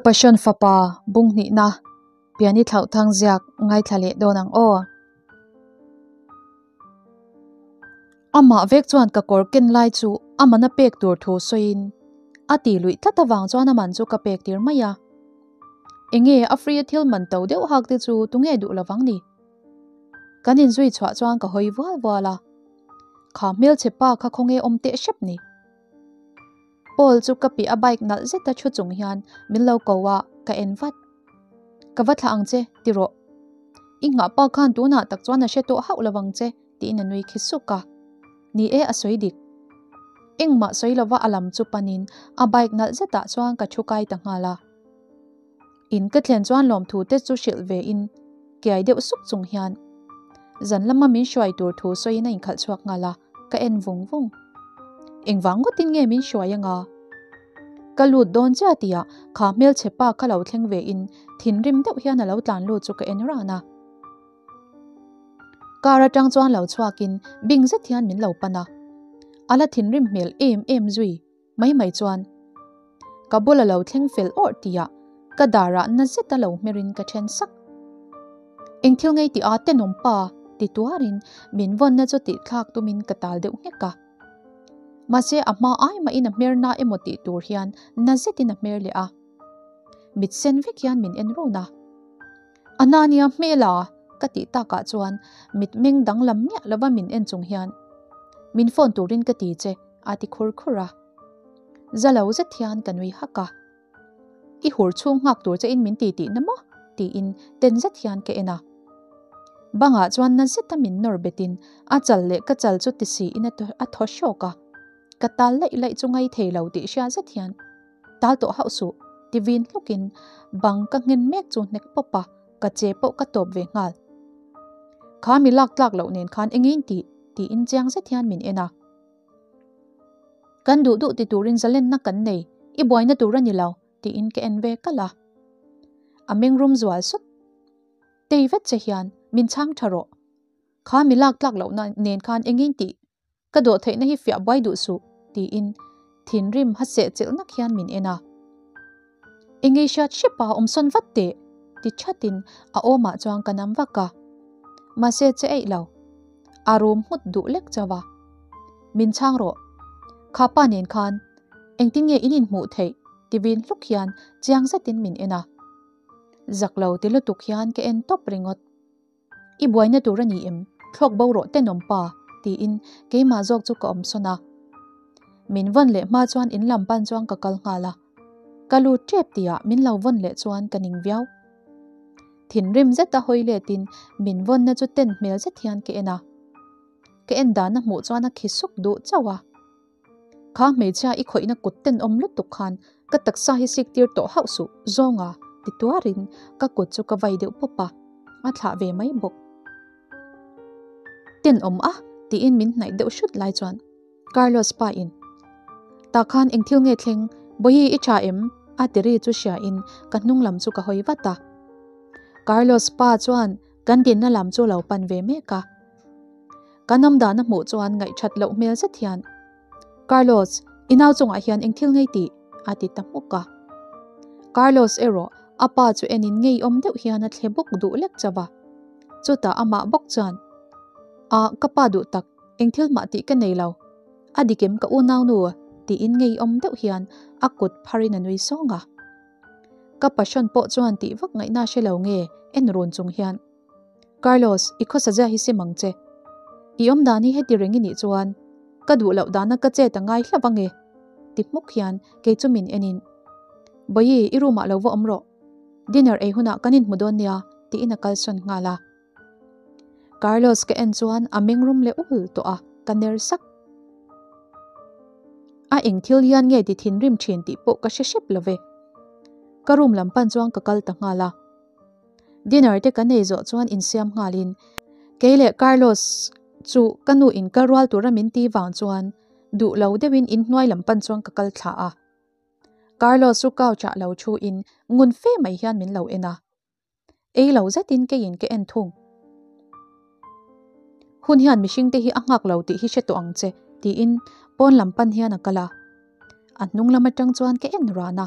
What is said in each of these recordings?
Passion fapa bung hnihna piani thlauh thang ziak ngaithla leh dawn ang aw. Amah vek chuan ka kawr ken lai chu a man a pek tur thu sawiin a ti luih tlat avang chuan a man chu ka pek tir mai a. Enge a free a thil man to deuh hak te chu tunge duh lovang ni? Kan inzui chhuah chuan ka hawi vual vual a. Kha hmelchhe pa kha khawnge awm teh hrep ni? Paul chu ka piah a bike nalh zeta thu chung hian min lo ko a, ka en vat. Ka va thlah ang che, ti rawh. I nghah pa khan tunah tak chuan a hre tawh hauh lovang che, tiin a nui khi suk a. Ni e, a sawi dik. Engmah sawi lova a lam chu panin a bike nalh zetah chuan ka thu kai ta nghal a. In ka thlen chuan lawmthu te chu hrilh ve in kiai deuh suk chung hian zan lama min hruai tur thu sawiin a inkhalh chhuak nghal a, ka en vung vung. Engvang ngawtin nge min hruai anga? Ka lut dawn chiah tihah kha hmelchhe pa kha lo thleng ve in thinrim deuh hian a lo tlan lut chu ka en ran a. Car atang chuan lo chhuakin bing zet hian min lo pan a, a la thinrim hmel em em zui. Mai mai chuan ka bul a lo thleng fel awrh tihah ka darah na zet a lo hmerin ka then sak. Eng thil ngei tih a tenawm pa ti tuarin min vawnna chu tih thlak tumin ka tal deuh nghek a. Mahse a hma ai mahin a hmer na emaw tih tur hian na zetin a hmer leh a. Mit sen vek hian min en run a. A na nia hmel a ka tih takah chuan mitmeng danglam miah lova min en chung hian min phone turin ka ti che a ti khur khur a. Za lo zet hian ka nui hak a. I hur chhung nghak tur che in min ti tihna maw? tiin ten zet hian ka en a. Bangah chuan na zeta min nawr betin a chal leh ka chal chu ti siin a thaw hrawk a. Ka tal laih laih chu ngai thei lo tih hria zet hian tal tawh hauh suh ti vin hlukin bang ka nghen mek chu hnek pawp a, ka che pawh ka tawp ve nghal. Kha mi lak tlak loh nen khan engin tih? tiin chiang zet hian min en a. Kan duh duh ti turin zalenna kan nei, i buaina tur a ni lo, tiin ka en ve kalh a. A mengrum zual sut. Tei vet che hian min chhang tha rawh. Kha mi lak tlak lohna nen khan engin tih ka dawh theihna hi fiah buai duh suh, tiin thinrim ha seh chilh nak hian min en a. Engei hriat hrep a awm sawn vat teh, ti thatin a awmah chuan ka nam vak a. Mahse che eih lo. A rum nghut duh lek chauh a. Min chhang rawh. Kha pa nen khan engtin nge in inhmuh theih ti vin hluk hian chiang zetin min en a. Zak lo ti lutuk hian ka en tawp ringawt. I buaina tur a ni em? Thlawk bo rawh tenawm pa, tiin keimah zawk chu ka awm sawn a. Min vawn leh hma chuan in lam pan chuan ka kal nghal a. Ka lut tep tihah min lo vawn leh chuan ka ning viau. Thinrim zeta hawi letin min vawnna chu ten hmel zet hian ka en a. Ka en dana hmuh chuan a khi suk duh chauh a. Kha hmeichhia i khawihna kut tenawm lutuk khan ka taksa hi sik tir tawh hauh suh zawnga ti tuarin ka kut chu ka vai deuh pawp a, a thlah ve mai bawk. Tenawm a tiin min hnaih deuh hrut lai chuan Carlos pa in tah khan eng thil nge thleng Bawihi i tha em? a ti ri chu hria in ka hnung lam chu ka hawi vat a. Carlos pa chuan kan dinna lam chu lo pan ve mek a. Kan awm dan a hmuh chuan ngaihthat loh hmel zet hian, Carlos, i nau chungah hian eng thil ngei tih? a ti ta hmuk a. Carlos erawh a pa chu enin ngeiawm deuh hian a thle bawk duh lek chauh a. Chutah amah bawk chuan, A, ka pa duh tak, eng thil mah tih ka nei lo. A dikem ka unaunu, tiin ngeiawm deuh hian a kut pharin a nui sawng a. Ka passion pawh chuan tih vak ngaihna hre lo nge en run chung hian, Carlos, i khawsa zia hi sim ang che. I awm dan hi heti reng i nih chuan ka duh loh dana ka chet a ngai hlauh ang e, ti hmuk hian kei chu min en in, Bawihi, i room ah lo va awm rawh. Dinner ei hunah kan inhmu dawn nia, tiin a kalsawn nghal a. Carlos ka en chuan a meng rum leh ul tawh a, ka ner sak. A eng thil hian nge ti thinrim thin tih pawh ka hre hrep lo ve. Ka room lam pan chuan ka kal ta nghal a. Dinner te kan ei zawh chuan insiam nghalin kei leh Carlos chu ka nu in kal rual tura min ti vang chuan duh lo deuhin inhnuai lam pan chuan ka kal thla a. Carlos chu couch ah lo thu in ngun fe mai hian min lo en a. Ei lo zetin keiin ka en thung. Hun hian mihring te hi a nghak lo tih hi hre tawh ang che tiin pawn lam pan hian a kal a. A hnung lam atang chuan ka en ran a.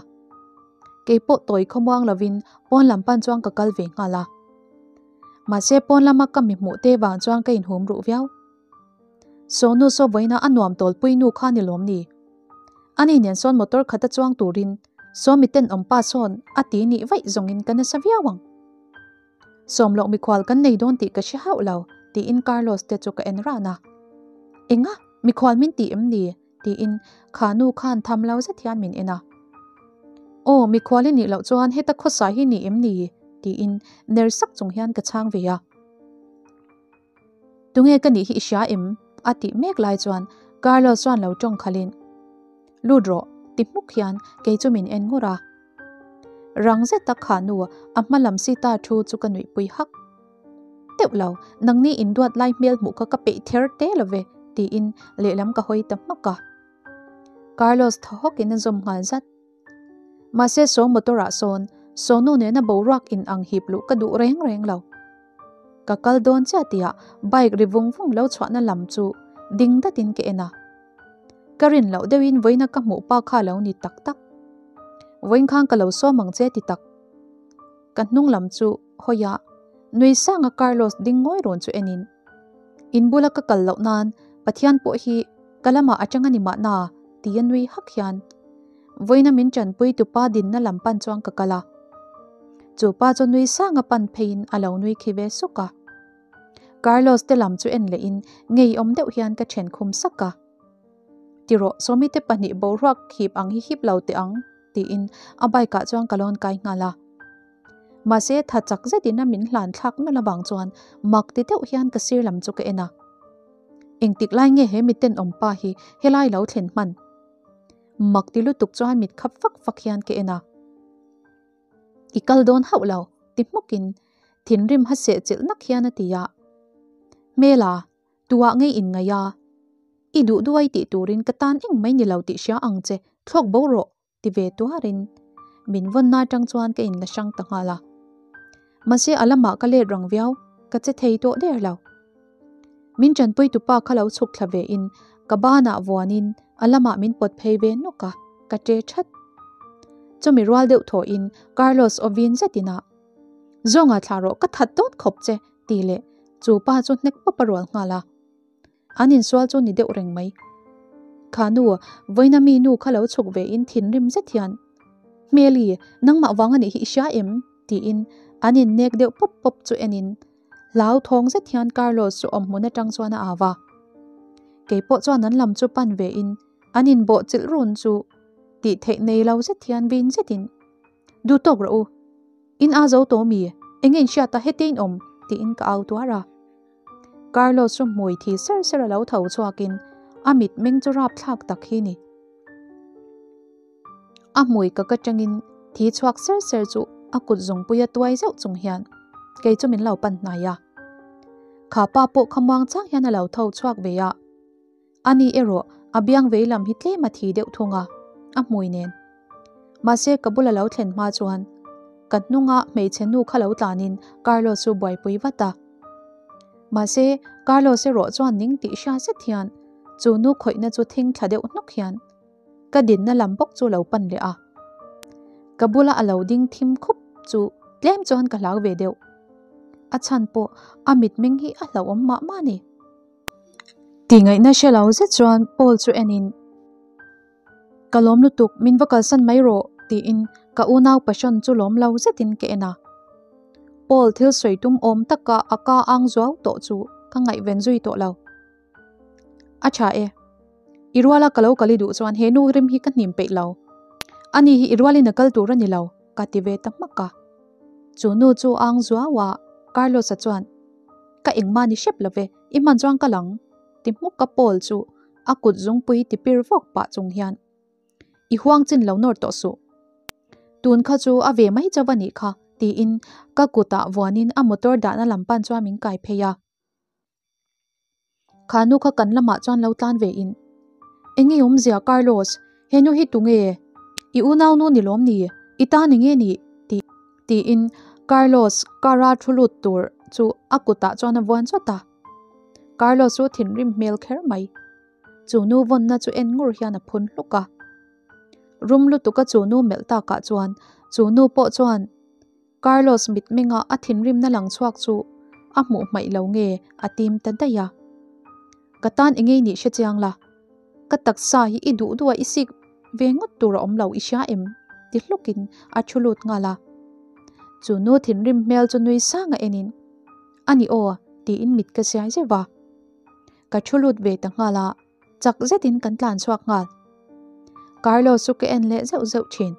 Keipawh tawi khawmuang lovin pawn lam pan chuan ka kal ve nghal a. Mahse pawn lama ka mi hmuh te vang chuan ka inhum ruh viau. Sawnu saw vawiina a nuam tawlpui nu kha ni lawm ni? Ani nen sawn motor khata chuang turin sawmi tenawm pa sawn a ti nih vaih zawngin ka nasa viau ang. Sawmloh mikhual kan nei dawn tih ka hre hauh lo tiin Carlos te chu ka en ran a. Enga? Mikhual min ti em ni? tiin kha nu khan tham lo zet hian min en a. Aw, mikhual i nih loh chuan heta khawsa hi ni em ni? tiin ner sak chung hian ka chhang ve a. Tunge ka nih hi i hria em? a tih mek lai chuan Carlos chuan lo tawng khalhin, Lut rawh, ti hmuk hian kei chu min en ngur a. Rang zeta kha nu a hma lam sita thu chu ka nuihpui hak. Teuh lo, nangni induat lai hmel hmuh kha ka peih ther te lo ve, tiin lehlam ka hawi ta hmak a. Carlos thaw hawkin a zawm nghal zat. Mahse saw motor ah sawn Sawnu nena boruak in ang hip luh ka duh reng reng lo. Ka kal dawn chiah tihah bike ri vung vung lo chhuahna lam chu ding datin ka en a. Ka rin loh deuhin vawiina ka hmuh pa kha lo ni tak tak. Vawiin khan ka lo sawm ang che ti tak. Ka hnung lam chu hawi a, nui sanga Carlos ding ngawi rawn chu enin, In bula ka kal loh nan Pathian pawh hi ka lamah a tang a ni mahna tia nui hak hian vawiina min tanpui tupa dinna lam pan chuan ka kal a. Chu pa chu nui sanga pan pheiin a lo nui khi ve suk a. Carlos te lam chu en lehin ngeiawm deuh hian ka then khum sak a. Tirawh, Sawmite pahnih boruak hip ang hi hip lo teh ang, tiin a bike ah chuan ka lawn kai nghal a. Mahse, tha chak zetin a min hlan thlak nawlh avang chuan mak ti deuh hian ka sir lam chu ka en a. Engtik lai nge he miten awm pa hi helai lo thlen hman? Mak ti lutuk chuan mit khap fak fak hian ka en a. I kal dawn hauh lo, ti hmukin thinrim ha sehchilh nak hian a ti a. Hmela, Tuah ngei in ngaih a, I duh duai tih turin ka tan eng mai ni lo tih hria ang che, thlawk bo rawh, ti ve tuarin min vawnna atang chuan ka inla hrang ta nghal a. Mahse a lamah ka let rang viau, ka che thei tawh der lo. Min tanpui tupa kha lo chhuk thla ve in ka banah vuanin a lamah min pawt phei ve nawk a, ka che that. Chumi rual deuh thawhin Carlos aw vin zetin a, Zawnga thla rawh ka that dawn khawp che, Tih leh chu pa chu hnek pawp a rual nghal a. An insual chu ni deuh reng mai. Kha nu, vawiina mi nu kha lo chhuk ve in thinrim zet hian, Hmeli, nangmah vang a nih hi i hria em? tiin an innek deuh pawp pawp chu en in hlau thawng zet hian Carlos chu awm hmun atang chuan a au va. Keipawh chuan an lam chu pan ve in an inbawh chilh run chu tih theih nei lo zet hian vin zet in, Duh tawk rawh u. In a zo tawh mi? Enge in hriat a hete in awm? tiin ka au tuar a. Carlos chu hmui thi ser ser a lo tho chhuakin a mit meng chu rapthlak tak hi ni. A hmui ka ka tangin thi chhuak ser ser chu a kut zungpui a tuai zeuh chung hian kei chu min lo pan hnai a. Kha pa pawh kha muang chang hian a lo tho chhuak ve a. Ani erawh a biang vei lam hi tlem a thi deuh thung a, a hmui nen. Mahse ka bula lo thlen hma chuan ka hnunga hmeichhe nu kha lo tlanin Carlos chu buaipui vat a. Mahse Carlos erawh chuan ning tih hria zet hian chu nu khawihna chu thing thla deuh hnawk hian ka dinna lam bawk chu lo pan leh a. Ka bula a lo ding thim khup chu tlem chuan ka hlau ve deuh. A chhan pawh a mitmeng hi a hlauhawm mah mah a ni. Tihngaihna hre lo zet chuan Paul chu enin, Ka lawm lutuk, min va kalsan mai rawh, tiin ka unau passion chu lawm lo zetin ka en a. Paul thil sawi tum awm taka a ka ang zuau tawh chu ka ngaihven zui tawh lo. A tha e. I ruala ka lo kal i duh chuan he nu rim hi ka hnim peih lo. Ani hi i rualin a kal tur a ni lo, ka ti ve ta hmak a. Chu nu chu ang zuau a, Carlos-a chuan, Ka engmah ni hrep love, i hman chuan ka lang, ti hmuk ka Paul chu a kut zungpui ti pir vawk pah chung hian, I huang chin lo nawr tawh suh. Tun kha chu a ve mai chauh a nih kha, tiin ka kutah vuanin a motor dahna lam pan chuan min kai phei a. Kha nu kha kan lamah chuan lo tlan ve in, Enge awmzia Carlos, he nu hi tunge? I unau nu ni lawm ni? I ta ni nge ni? Ti tiin Carlos car a thu lut tur chu a kutah chuan a vuan chawt a. Carlos chu thinrim hmel kher mai. Chu nu vawnna chu en ngur hian a phun hluk a. Rum lutuka chu nu melh takah chuan Chu nu pawh chuan Carlos mitmenga a thinrimna lang chhuak chu a hmuh hmaih lo nge a tim ta daih a. Ka tan engei nih hre chiang la, ka taksa hi i duh duh a i sik ve ngawt tur a awm lo i hria em? ti hlukin a thu lut nghal a. Chu nu thinrim hmel chu nui sang a enin, A ni aw, tiin mit ka siai zeuh va. Ka thu lut ve ta nghal a. Chak zetin kan tlan chhuak nghal. Carlos chu ka en leh zeuh zeuh thin.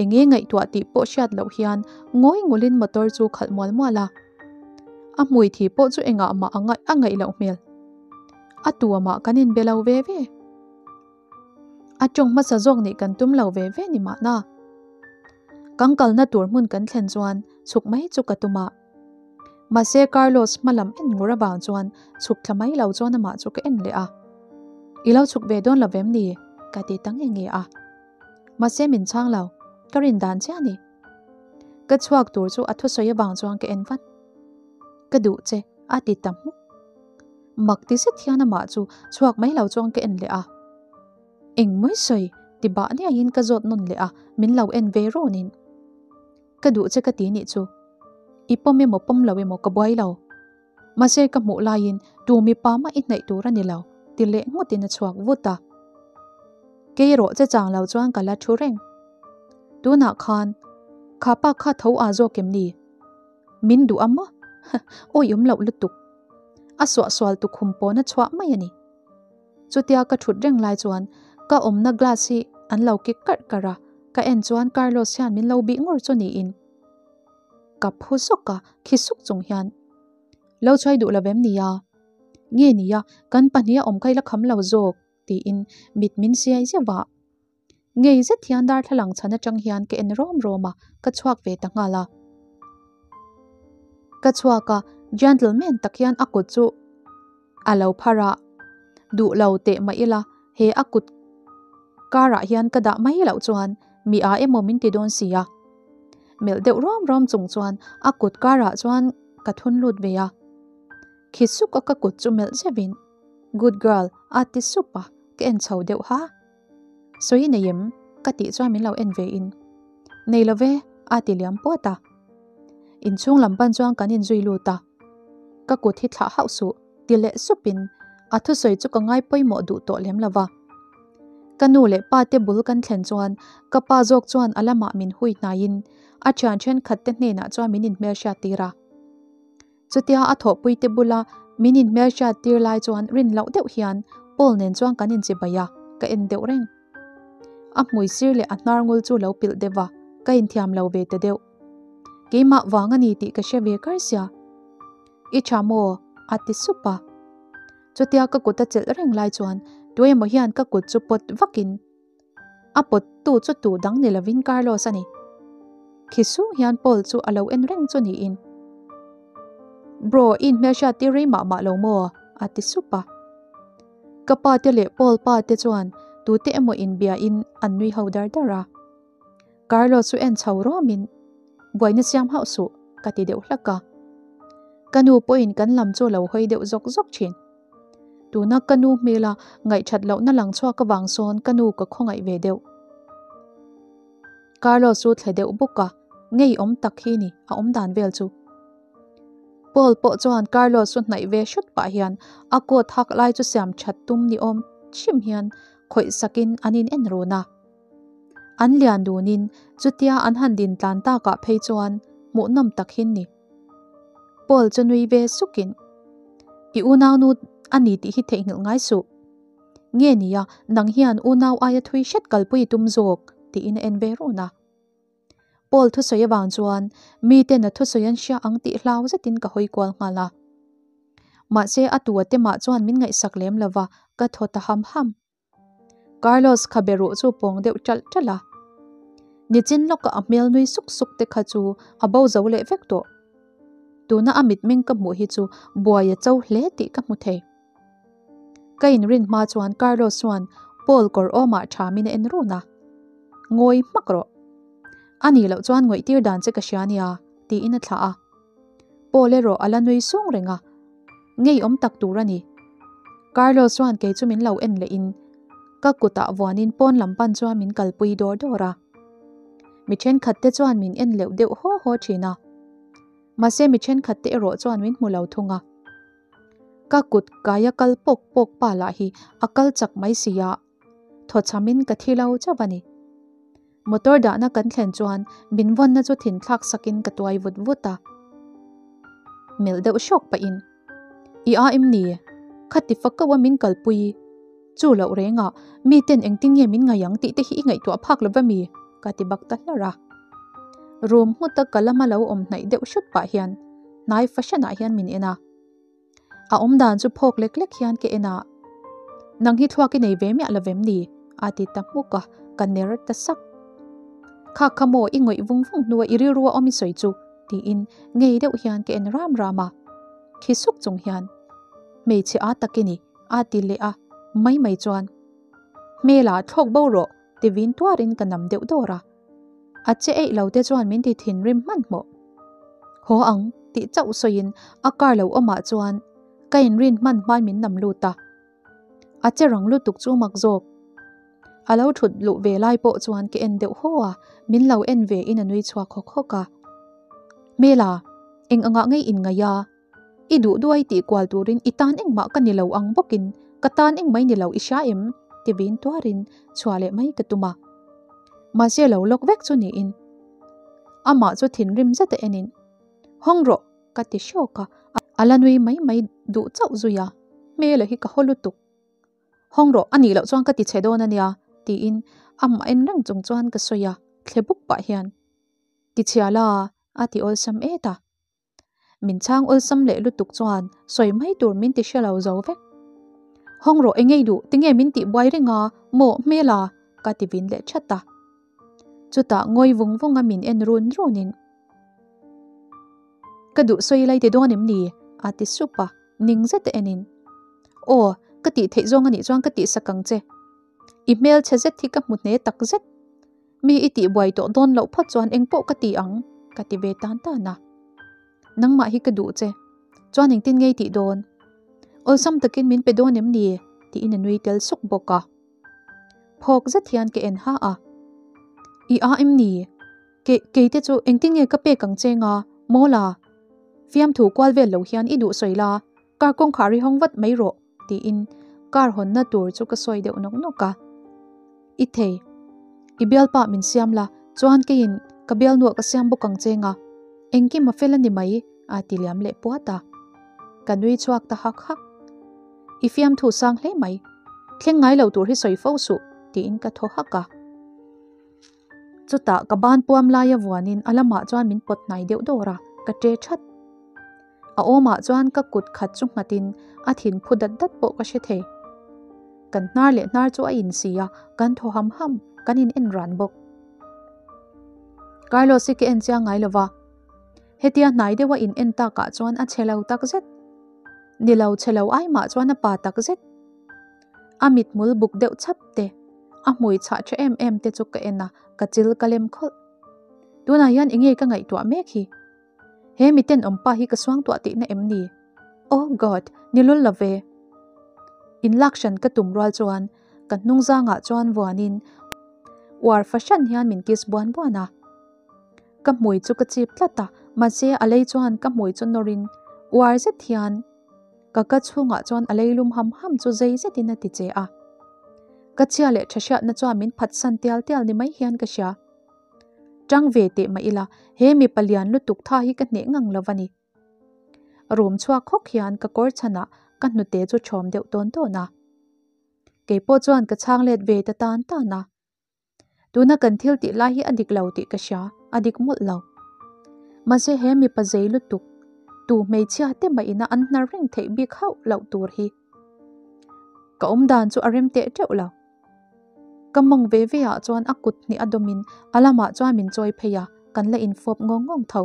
Enge ngaihtuah tih pawh hriat loh hian ngawi ngulin motor chu khalh mual mual a. A hmui thi pawh chu engah mah a ngaih a ngaih loh hmel. A tuamah kan inbe lo ve ve. A tawng hmasa zawk nih kan tum lo ve ve ni mahna. Kan kalna tur hmun kan thlen chuan chhuk mai chu ka tum a. Mahse Carlos hma lam en ngur avang chuan chhuk thla mai lo chuan amah chu ka en leh a. I lo chhuk ve dawn lo vem ni? Ka ti ta nge nge a. Mahse min chhang lo, ka rin dan chiah a ni. Ka chhuak tur chu a thusawi avang chuan ka en vat. Ka duh che, a ti ta hmuk. Mak ti zet hian amah chu chhuak mai lo chuan ka en leh a. Eng mawi sawi? ti bah niaiin ka zawt nawn leh a, min lo en ve rawnin. Ka duh che ka ti nih chu. I pawm emaw pawm lo emaw ka buai lo. Mahse ka hmuh laiin tu mipa mah i hnaih tur a ni lo, ti leh ngawtin a chhuak vut a. Kei erawh che chang lo chuan ka la thu reng. Tunah khan kha pa kha tho aa zawk em ni? Min duh a maw? Awi awm loh lutuk. A suahsual tukhum pawn a chhuah mai a ni. Chutia ka thut reng lai chuan ka awmna glass hi an lo kik karh karh a, ka en chuan Carlos hian min lo bih ngur chu niin. Ka phu zawk a, khi suk chung hian, Lo chhuai duh lo vem nia? Nge nia, kan pahniha awm kha i la kham lo zawk, tiin mit min siai zeuh a. Ngei zet hian darthlalang chhan atang hian ka en rawm rawm a, ka chhuak ve ta nghal a. Ka chhuak a, gentleman tak hian a kut chu a lo phar a, duh lo teh mah ila he a kut karah hian ka dah mai loh chuan mi a emaw min ti dawn si a. Melh deuh rawm rawm chung chuan a kut karah chuan ka thun lut ve a. Khi suk a ka kut chu melh zeuhin, Good girl, a ti sup a, ka en chho deuh ha. Sawi nei em? Ka tih chuan min lo en ve in. Nei lo ve, a ti liam puat a. Inchhung lam pan chuan kan inzui lut a. Ka kut hi thlah hauh suh, ti leh sup in a thusawi chu ka ngai pawimawh duh tawh lem lo va. Ka nu leh pa te bul kan thlen chuan ka pa zawk chuan a lamah min hui hnaiin a thian thenkhat te hnenah chuan min inhmelhriat tir a. Chutia a thawhpuite bula min inhmelhriat tir lai chuan rin loh deuh hian Paul nen chuan kan inchibai a, ka en deuh reng. A hmui sir leh a hnar ngul chu lo pilh deuh va, ka inthiam lo ve ta deuh. Keimah vang a ni tih ka hre ve kar sia. I tha maw? a ti sup a. Chutia ka kut a chelh reng lai chuan tuemaw hian ka kut chu pawt vakin A pawt tu chu tu dang ni lovin Carlos a ni. Khi sung hian Paul chu a lo en reng chu niin. Bro, i inhmelhriat tir rei mah mah lo maw? a ti sup a. Ka pa te leh Paul pa te chuan tute emaw inbia in an nui ho dar dar a. Carlos chu en chho rawmin, Buaina siam hauh suh, ka ti deuh hlak a. Ka nu pawhin kan lam chu a lo hawi deuh zawk zawk thin. Tuna ka nu hmela ngaihthat lohna lang chhuak avang sawn ka nu ka khawngaih ve deuh. Carlos chu thle deuh bawk a, ngeiawm tak hi ni a awm dan vel chu. Paul pawh chuan Carlos chu hnaih ve hrut pah hian a coat hak lai chu siam that tum ni awm hrim hian khawih sakin an in en run a. An lian dunin chutia an han din tlan takah phei chuan hmuhnawm tak hi ni. Paul chu nui ve sukin, I unaunu a ni tih hi theihnghilh ngai suh. Nge nia, nang hian unau aia thui hret kalpui i tum zawk, tiin a en ve run a. Paul thusawi avang chuan miten a thusawi an hria ang tih hlau zetin ka hawi kual nghal a. Mahse a tu a te mah chuan min ngaihsak lem lova, ka thaw ta ham ham. Carlos kha be ruh chu pawng deuh ṭalh ṭalh a. Nichin lawka a hmel nui suk suk te kha chu a bo zo leh vek tawh. Tuna a mitmeng ka hmuh hi chu buai a cho hle tih ka hmu thei. Ka inrin hma chuan Carlos chuan Paul kawr awmah ṭhamin a en run a. Ngawi hmak rawh. A nih loh chuan ngawihtir dan che ka hria nia, tiin a thlah a. Paul erawh a la nui sung reng a, ngeiawm tak tur a ni. Carlos chuan kei chu min lo en leh in ka kutah vuanin pawn lam pan chuan min kalpui dawr dawr a. Mi thenkhat te chuan min en leuh deuh haw haw thin a. Mahse mi thenkhat te erawh chuan min hmu lo thung a. Ka kut kaia kal pawk pawk pa lah hi a kal chak mai si a, thawchhamin ka thi lo chauh a ni. Motor dahna kan thlen chuan min vawnna chu thinthlak sakin ka tuai vut vut a. Melh deuh hrawk pahin, I a em ni? Khati fak koh a min kalpui. Chu loh rengah miten engtin nge min ngaih ang tih te hi i ngaihtuah phak lo va mi? ka ti bak ta hlar a. Room hmut a ka lama lo awm hnaih deuh hrut pah hian hnai fahranah hian min en a. A awm dan chu phawk lek lek hian ka en a, Nang hi thluak i nei ve miah lo vem ni? a ti ta hmuk a, ka ner ta sak. Kha kha maw i ngawih vung vung hnua i rilru a awm i sawi chu? tiin ngei deuh hian ka en ram ram a. Khi suk chung hian, Hmeichhe a tak i ni, a ti leh a, mai mai chuan, Hmela thlawk bo rawh, ti vin tuarin ka nam deuh dawr a. A che eih lo te chuan min ti thinrim hmanhmawh. Haw ang tih chauh sawiin a car lo awmah chuan ka inrin hman hmain min nam lut a. A che rang lutuk chu mak zawk. A lo thut luh ve lai pawh chuan ka en deuh haw a, min lo en ve in a nui chhuak hawk hawk a. Hmela, eng angah ngei inngaih a? I duh duai tih kual turin i tan engmah ka ni lo ang bawkin ka tan engmah i ni lo i hria em? ti vin tuarin chhuah leh mai ka tum a. Mahse lo lawk vek chu niin amah chu thinrim zeta enin Hawng rawh! ka ti hrawk a, a la nui mai mai duh chauh zui a, hmela hi ka haw lutuk. Hawng rawh, a nih loh chuan ka ti chhe dawn a nia tiin amah en reng chung chuan ka sawi a, thle buk pah hian Ti chhia la a ti awlsam et a. Min chhang awlsam leh lutuk chuan sawi mai tur min ti hre lo zo vek. Hawng rawh engei duh tinge min tih buai reng a maw hmel a ka ti vin leh that a. Chutah ngawi vung vung a min en run run in ka duh sawi lai ti dawn em ni a ti sup a ning zet a en in aw ka tih theih zawng a nih chuan ka tih sak ang che i hmel chhe zet hi ka hmu hne tak zet. Mi i tih buai tawh dawn loh phawt chuan eng pawh ka ti ang, ka ti ve tan tan a. Nangmah hi ka duh che. Chuan engtin ngei tih dawn? Awlsam takin min pe dawn em ni? tiin a nui tel suk bawk a. Phawk zet hian ka en ha a. I a em ni? Ke, keite chu engtin nge ka pek ang che nga, Mawla? Fiamthu kual vel lo hian i duh sawi la, kar kawngkhar i hawng vat mai rawh. Tiin car hawnna tur chu ka sawi deuh nawk nawk a. I thei, i bialpa min siam la, chuan keiin ka bialnuah ka siam bawk ang che nga, engkim a fel a ni mai, a ti liam leh puat a. Ka nui chhuak ta hak hak. I fiamthu sang hle mai, thleng ngai lo tur hi sawi fo suh, tiin ka thaw hak a. Chutah ka ban puam laia vuanin a lamah chuan min pawt hnai deuh dawr a, ka ṭe ṭhat. A awmah chuan ka kut khat chu nghatin a thin phu dat dat pawh ka hre thei. Kan hnar leh hnar chu a insi a, kan thaw ham ham, kan in en ran bawk. Carlos hi ka en chiang ngai lova, hetia hnai deuha in en takah chuan a chhe lo takzet. Ni lo chhe lo ai mah chuan a pa takzet. A mithmul buk deuh chhap te, a hmui chhah tha em em te chu ka en a, ka chil ka lem khawlh. Tunah hian enge ka ngaihtuah mek hi? He mi tenawm pa hi ka suangtuah tihna em ni? Oh God, ni lul lo ve! Inlak hran ka tum rual chuan ka hnung zangah chuan vuanin uar fahran hian min kiss buan buan a. Ka hmui chu ka chip tlat a, mahse a lei chuan ka hmui chu nawrin uar zet hian ka ka chhungah chuan a lei lum ham ham chu zei zetin a ti che a. Ka chhia leh tha hriatna chuan min phatsan tial tial ni mai hian ka hria. Tang ve teh mah ila, he mipa lian lutuk tha hi ka hneh ngang lo va ni. Rum chhuak hawk hian ka kawr chhanah ka hnute chu thawm deuh tawn tawn a. Kei pawh chuan ka chhang let ve ta tan tan a. Tuna kan thil tih lai hi a dik lo tih ka hria, a dik mawlh lo. Mahse he mipa zei lutuk, tu hmeichhia te mah ina an hnar reng theih bik hauh loh tur hi. Ka awm dan chu a rem teh teuh lo. Ka mawng ve ve ah chuan a kut hnih a dawmin a lamah chuan min chawi phei a, kan la infawp ngawng ngawng tho.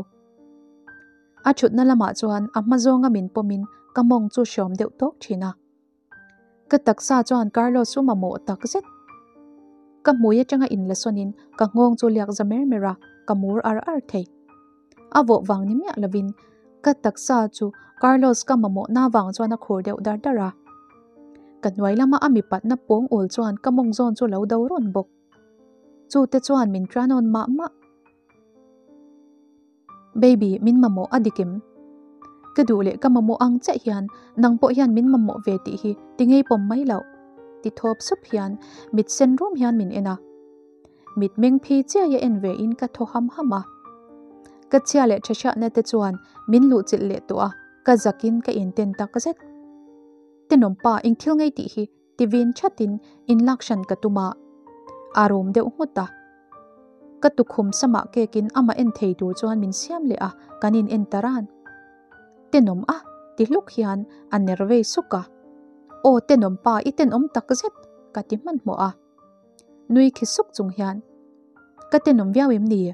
A thutna lamah chuan a hma zawnga min pawmin ka mawng chu hriawm deuh tawk thin a. Ka taksa chuan Carlos chu mamawh tak zet. Ka hmui atanga inlasawnin ka nghawng chu liak za mer mer a, ka mur ar ar thei. A vawh vang ni miah lovin ka taksa chu Carlos ka mamawhna vang chuan a khur deuh dar dar a. Ka hnuai lama a mipatna pawng awl chuan ka mawng zawn chu lo do rawn bawk. Chute chuan min ṭanawn mah mah. Baby, min mamawh a dik em? Ka duh leh ka mamawh ang chiah hian nang pawh hian min mamawh ve tih hi ti ngei pawm mai loh, ti thawp sup hian mit sen rum hian min en a. Mit meng phi chiai a en ve in ka thaw ham ham a. Ka chhia leh tha hriatna te chuan min luhchilh leh tawh a, ka zak in ka inten tak zet. Tenawm pa eng thil ngei tih hi ti vin thatin in lak hran ka tum a, a rum deuh nghut a. Ka tukhum samah kekin amah en thei tur chuan min siam leh a, kan in en ta ran. Tenawm a? ti hluk hian a ner vei suk a. Aw tenawm pa i tenawm tak zet ka ti hmanhmawh a. Nui khi suk chung hian ka tenawm viau em ni?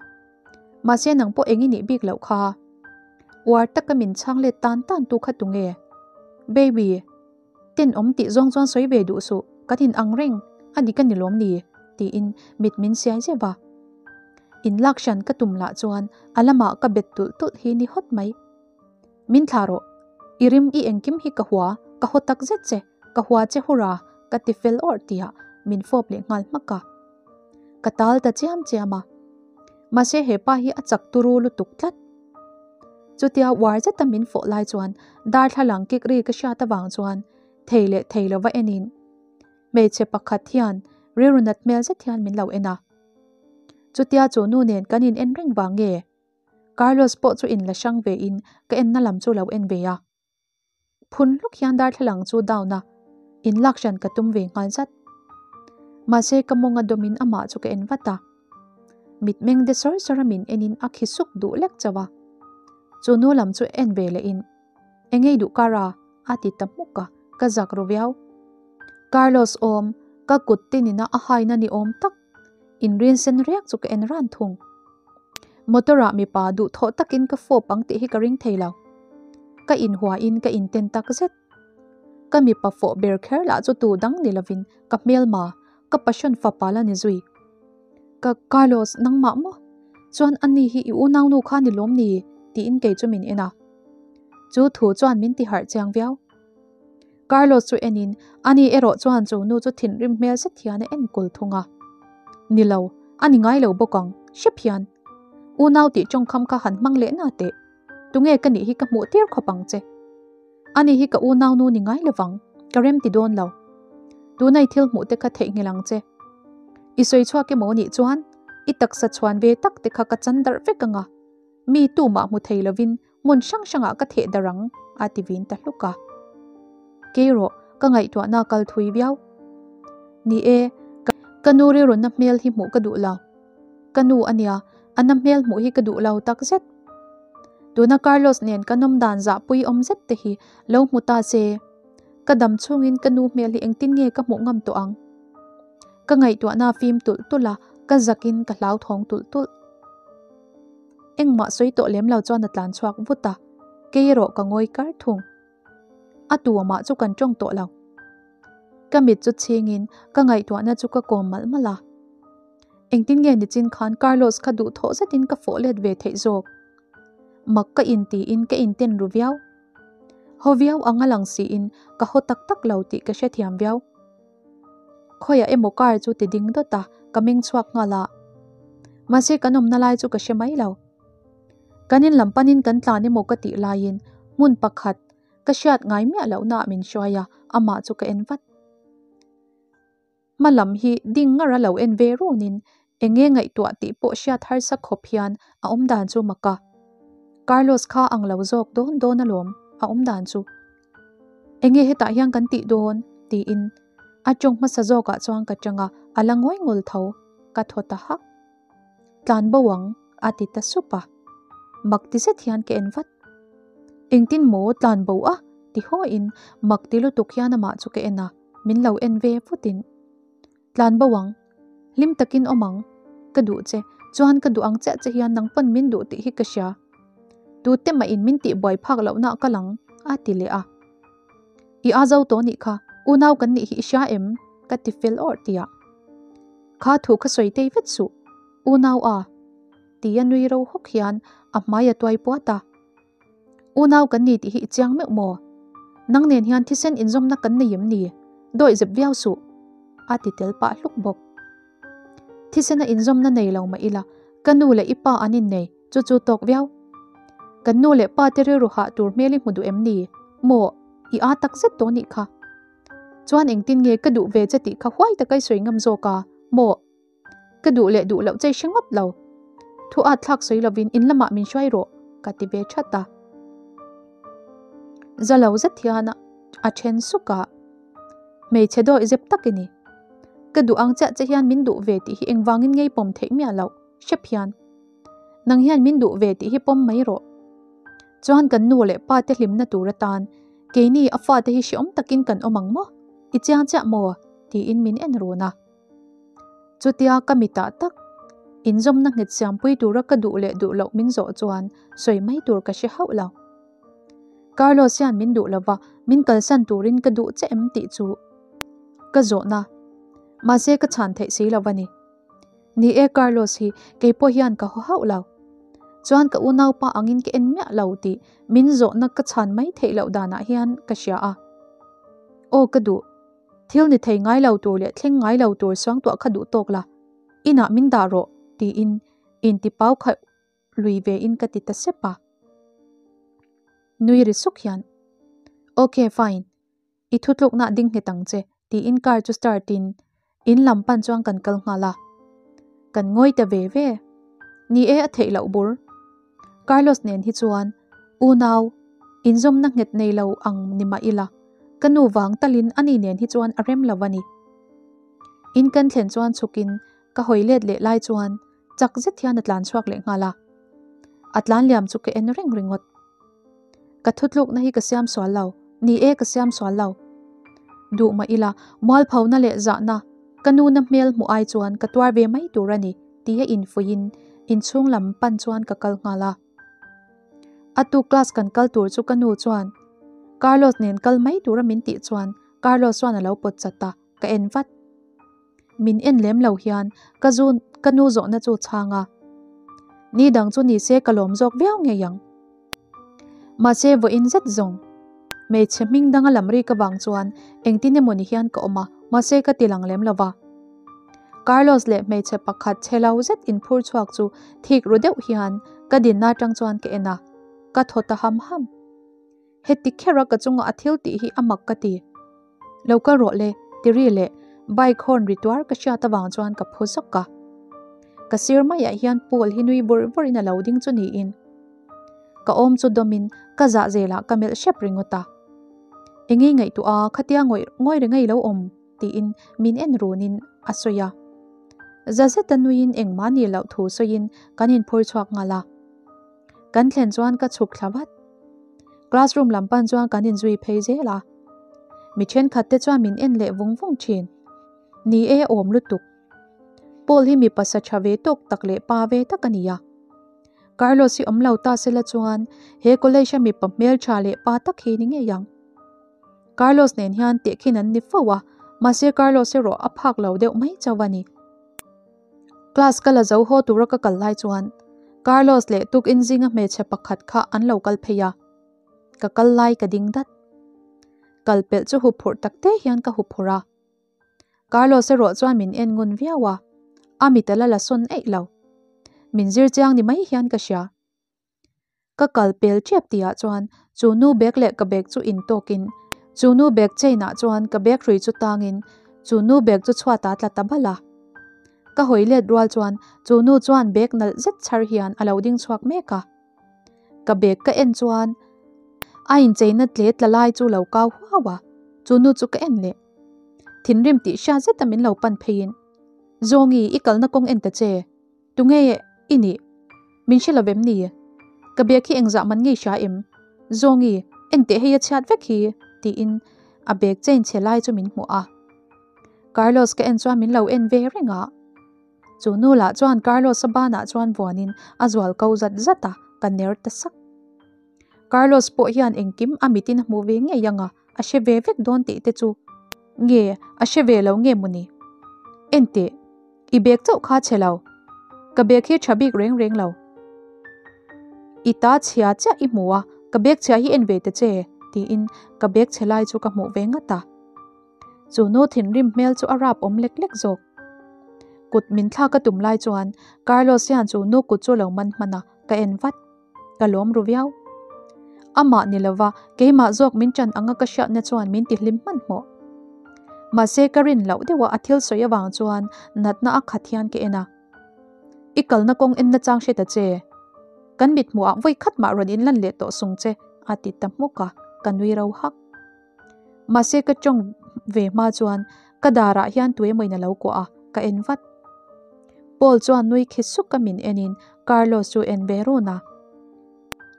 Mahse nang pawh eng i nih bik loh kha. Uar taka min chhang let tan tan tu kha tunge? Baby! Tenawm tih zawng chuan sawi ve duh suh, kan in ang reng, a dik a ni lawm ni? tiin mit min siai zeuh a. In lak hran ka tum lah chuan a lamah ka bet tulh tulh hi ni hawt mai. Min thlah rawh, i rim i engkim hi ka hua, ka haw tak zet che, ka hua che hura ka ti fel awrh tihah min fawp leh nghal hmak a. Ka tal ta chiam chiam a. Mahse he pa hi a chak turu lutuk tlat. Chutia uar zeta min fawh lai chuan darthlalang kik ri ka hriat avang chuan thei leh thei lova enin hmeichhe pakhat hian rilru nat hmel zet hian min lo en a. Chutia chu nu nen kan in en reng vang nge? Carlos pawh chu in la hrang ve in ka enna lam chu lo en ve a. Phun hluk hian darthlalang chu down a, in lak hran ka tum ve nghal zat. Mahse ka mawng a dawmin amah chu ka en vat a. Mitmeng de sawr sawr a min enin a khi suk duh lek chauh a. Chu nu lam chu en ve leh in, Engei duh kar a? a ti ta hmuk a, ka zak ru viau. Carlos awm, ka kut tinina a haina ni awm tak inrin sen riak chu ka en ran thung. Motor ah mipa duhthawh takin ka fawp ang tih hi ka ring thei lo. Ka inhuain ka inten tak zet. Ka mipa fawh ber kher lah chu tu dang ni lovin ka hmelma, ka passion fapa la ni zui. Ka Carlos, nangmah maw? Chuan ani hi i unaunu kha ni lawm ni? tiin kei chu min en a. Chu thu chuan min ti harh chiang viau. Carlos chu enin ani erawh chuan chu nu chu thinrim hmel zet hian a enkawl thung a. Ni lo, a ni ngai lo bawk ang, hrep hian. Unau tih tawngkham kha han hmang leh na teh. Tunge ka nih hi ka hmuh tir khawp ang che. Ani hi ka unau nu ni ngai lovang, ka rem ti dawn lo. Tuna i thil hmuh te kha theihnghilh ang che. I sawi chhuak emaw nih chuan i taksa chhuan ve tak te kha ka chan darh vek ang a. Mi tumah hmu thei lovin hmun hrang hrangah ka theh darh ang, a ti vin ta hluk a. Kei rawh, ka ngaihtuahna kal thui viau. Ni e, ka nu rilrunna hmel hi hmuh ka duh lo. Ka nu a nia, a na hmel hmuh hi ka duh lo tak zet. Tuna Carlos nen ka nawm dan zahpui awm zet te hi lo hmu ta se, ka dam chhungin ka nu hmel hi engtin nge ka hmuh ngam tawh ang? Ka ngaihtuahna fim tulh tulh a, ka zakin ka hlauthawng tulh tulh. Engmah sawi tawh lem lo chuan a tlan chhuak vut a, kei erawh ka ngawi kar thung. A tu amah chu kan tawng tawh lo. Ka mit chu chhingin ka ngaihtuahna chu ka kawm malh malh a. Engtin nge nichin khan Carlos kha duhthawh zetin ka fawh let ve theih zawk? Mak ka intiin ka inten ru viau. Haw viau ang a lang siin ka haw tak tak lo tih ka hrethiam viau. Khawiah emaw car chu ti ding dawt a, ka meng chhuak nghal a. Mahse kan awmna lai chu ka hre mai lo. Kan in lam panin kan tlan emaw ka tih laiin hmun pakhat ka hriat ngai miah lohnaah min hruai a, amah chu ka en vat. Hma lam hi ding ngar a lo en ve runin Eng nge ngaihtuah tih pawh hriat harsa khawp hian a awm dan chu mak a. Carlos kha ang lo zawk dawn dawn alawm a awm dan chu. Eng nge hetah hian kan tih dawn? tiin a tawng hmasa zawkah chuan ka tang a, a la ngawi ngul tho. Ka thaw ta hak. Tlan bo ang a ti ta sup a. Mak ti zet hian ka en vat. Engtin maw tlan bo a? ti hawiin mak ti lutuk hian amah chu ka en a, min lo en ve vutin. Tlan bo ang. Hlim takin awm ang. Ka duh che. Chuan ka duh ang chiah che hian nang pawn min duh tih hi ka hria. Tute mah in min tih buai phak lohna a kal ang, a ti leh a. I a zo tawh nih kha, unau kan nih hi i hria em? ka ti fel awrh tiah. Kha thu kha sawi tei vet suh, unau a. Tia nui ro hawk hian a hmai a tuai puat a. Unau kan ni tih hi i chiang meuh maw? Nang nen hian thisen inzawmna kan nei em ni? Dawih zep viau suh! A ti tel pah hluk bawk. Thisena inzawmna nei lo mah ila, ka nu leh i pa an innei, chu chu tawk viau. Kan nu leh pa te rilru hah tur hmel i hmu duh em ni? Maw? I aa tak zet tawh nih kha. Chuan engtin nge ka duh ve che tih kha huai taka i sawi ngam zawk a, maw? Ka duh leh duh loh che i hre ngawt lo. Thu at thlak sawi lovin in lamah min hruai rawh, ka ti ve that a. Za lo zet hian a then suk a, Hmeichhe dawih zep tak i ni. Ka duh ang chiah che hian min duh ve tih hi engvangin ngei pawm theih miah loh, hrep hian. Nang hian min duh ve tih hi pawm mai rawh. Chuan kan nu leh pa te hlimna tur atan keini a fate hi hreawm takin kan awm ang maw? I chiang chiah maw? tiin min en run a. Chutia ka mitah tak inzawmna nghet siampui tura ka duh leh duh loh min zawh chuan sawi mai tur ka hre hauh lo. Carlos hian min duh lova min kalsan turin ka duh che em tih chu ka zawhna mahse ka chhan theih si lo a ni. Ni e Carlos hi kei pawh hian ka haw hauh lo. Chuan ka unaupa angin ka en miah lo tih min zawhna ka chhan mai theih loh danah hian ka hria a. Aw ka duh. Thil ni thei ngai lo tur leh thleng ngai lo tur suangtuah kha duh tawk la. Inah min dah rawh tiin intipau kha lui ve in ka ti ta sep a. Nui ri suk hian, Ok fine. I thutlukna ding nghet ang che tiin car chu start in in lam pan chuan kan kal nghal a. Kan ngawi ta ve ve. Ni e a theih loh bur. Carlos nen hi chuan unau inzawmna nghet nei lo ang ni mah ila ka nu vang talin ani nen hi chuan a rem lo a ni. In kan thlen chuan chhukin ka hawi let leh lai chuan chak zet hian a tlan chhuak leh nghal a. A tlan liam chu ka en reng ringawt. Ka thutlukna hi ka siam sual lo, ni e ka siam sual lo. Duh mah ila, mualphona leh zahna ka nuna hmel hmuh ai chuan ka tuar ve mai tur a ni tia infuihin inchhung lam pan chuan ka kal nghal a. A tuk class kan kal tur chu ka nu chuan Carlos nen kal mai tura min tih chuan Carlos chuan a lo pawt chat a, ka en vat. Min en lem lo hian ka zu ka nu zawhna chu chhang a. Ni dang chu ni se ka lawm zawk viau ngei ang. Mahse vawiin zet zawng. Hmeichhe hming danga lam rik avang chuan engtin emaw ni hian ka awm a, mahse ka ti lang lem lo va. Carlos leh hmeichhe pakhat chhe lo zet inphur chhuak chu thik ru deuh hian ka dinna atang chuan ka en a, ka thaw ta ham ham. Heti khera ka chunga a thil tih hi a mak ka ti. Lo kal rawh le, ti ri leh bike horn ri tuar ka hriat avang chuan ka phu zawk a. Ka sir maiah hian Paul hi nui bawrh bawrhin a lo ding chu niin. Ka awm chu dawmin ka zah zelah ka melh hrep ringawt a. Engei ngaihtuah a khatia ngawih ngawi reng a i lo awm tiin min en runin a sawi a. Za zeta nuiin engmah nih loh thu sawiin kan inphur chhuak nghal a. Kan thlen chuan ka chhuk thla vat. Classroom lam pan chuan kan inzui phei zel a. Mi thenkhat te chuan min en leh vung vung thin. Ni e awm lutuk. Paul hi mipa sa tha ve tawk tak leh pa ve tak a ni a. Carlos hi awm lo ta sela chuan he college a mipa hmeltha leh pa tak hi ni ngei ang. Carlos nen hian tehkhin an ni fo a, mahse Carlos erawh a phak lo deuh mai chauh a ni. Class ka la zo haw tura ka kal lai chuan Carlos leh tukin zinga hmeichhe pakhat kha an lo kal phei a, ka kal lai ka ding dat. Kal pelh chu huphurh tak te hian ka huphurh a. Carlos erawh chuan min en ngun viau a, a mit a la la sawn eih lo. Min zir chiang ni mai hian ka hria. Ka kal pel tep tihah chuan chu nu bag leh ka bag chu intawkin chu nu bag chain ah chuan ka bag hrui chu tangin chu nu bag chu chhuat ah tla ta bal a. Ka hawi let rual chuan chu nu chuan bag nalh zet chhar hian a lo ding chhuak mek a. Ka bag ka en chuan a incheina tle tla lai chu lo kau huau a, chu nu chu ka en leh. Thinrim tih hriat zeta min lo pan pheiin, Zawngi, i kalna kawng en ta che. Tunge i nih? Min hre lo vem ni? Ka bag hi engzah man ngei hria em? Zawngi, enteh hei a chhiat vek hi, tiin a bag chain chhe lai chu min hmuh a. Carlos ka en chuan min lo en ve reng a. Chu nu lah chuan Carlos-a banah chuan vuanin a zual ko zat zat a, ka ner ta sak. Carlos pawh hian engkim a mitin a hmuh ve ngei ang a, a hre ve vek dawn tih te chu nge a hre ve lo nge mawni? Enteh, i bag chauh kha chhe lo. Ka bag hi tha bik reng reng lo. I ta chhia chiah i hmu a, ka bag chhia hi en ve ta che, tiin ka bag chhe lai chu ka hmuh ve ngat a. Chu nu thinrim hmel chu a rap awm lek lek zawk. Kut min thlak a tum lai chuan Carlos hian chu nu kut chu lo man hman a, ka en vat. Ka lawm ru viau. Amah ni lova keimah zawk min ṭan anga ka hriatna chuan min ti hlim hmanhmawh. Mahse ka rin loh deuha a thil sawi avang chuan natna a khat hian ka en a. I kalna kawng en nachang hre ta che. Kan mithmuhah vawi khat mah rawn inlan leh tawh sung che a ti ta hmuk a, ka nui ro hak. Mahse ka tawng ve hma chuan ka darah hian tuemawiin a lo kuah a, ka en vat. Paul chuan nui khi suk a min enin Carlos chu en ve run a.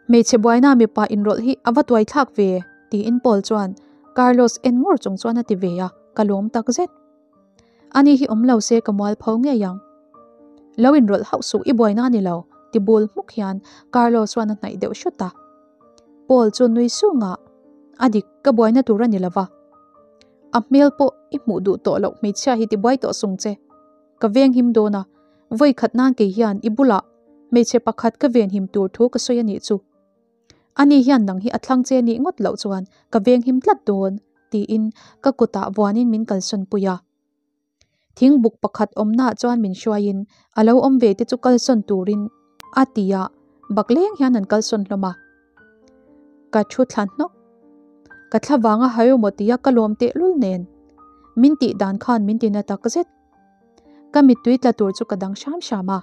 Hmeichhe buaina mipa inrawlh hi a va tuai thlak ve tiin Paul chuan Carlos en ngur chung chuan a ti ve a, ka lawm tak zet. Ani hi awm lo se ka mual pho ngei ang. Lo inrawlh hauh suh i buaina a ni lo ti bul hmuk hian Carlos chuan a hnaih deuh hrut a. Paul chu nui sung a, a dik ka buaina tur a ni lo va. A hmel pawh i hmuh duh tawh loh hmeichhia hi ti buai tawh sung che. Ka veng him dawn a, vawi khat nan kei hian i bulah hmeichhe pakhat ka ven him tur thu ka sawi a nih chu. Ani hian nang hi a thlang che nih ngawt loh chuan ka veng him tlat dawn tiin ka kutah vuanin min kalsawn pui a. Thing buk pakhat awmnaah chuan min hruaiin a lo awm ve te chu kalsawn turin a ti a, bak leng hian an kalsawn hlawm a. Ka thu thla hnawk. Ka thla vanga hai emaw tia ka lawm tehlul nen min tih dan khan min ti na tak zet. Ka mittui tla tur chu ka dang hram hram a.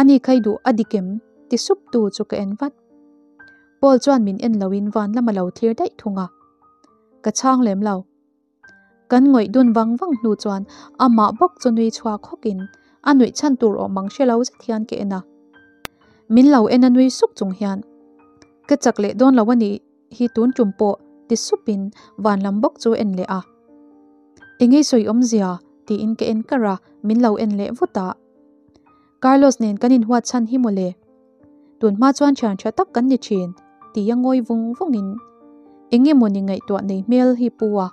Ani khai duh a dik em? ti sup tu chu ka en vat. Paul chuan min en loin van lam a lo thlir daih thung a. Ka chhang lem lo. Kan ngawih dun vang vang hnu chuan amah bawk chu nui chhuak hawkin a nuih chhan tur awm ang hre lo zet hian ka en a. Min lo en a nui suk chung hian ka chak leh dawn lo a nih hi tun tum pawh ti supin van lam bawk chu en leh a. Engei sawi awmzia tiin ka en kar a, min lo en leh vut a. Carlos nen kan inhuat chhan hi mawle. Tun hma chuan thian tha tak kan ni thin, tia ngawi vung vungin eng emaw ni ngaihtuah nei hmel hi pu a.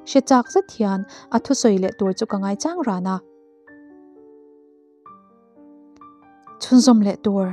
Hre chak zet hian a thusawi leh tur chu ka ngaichang ran a. Chhunzawm leh tur.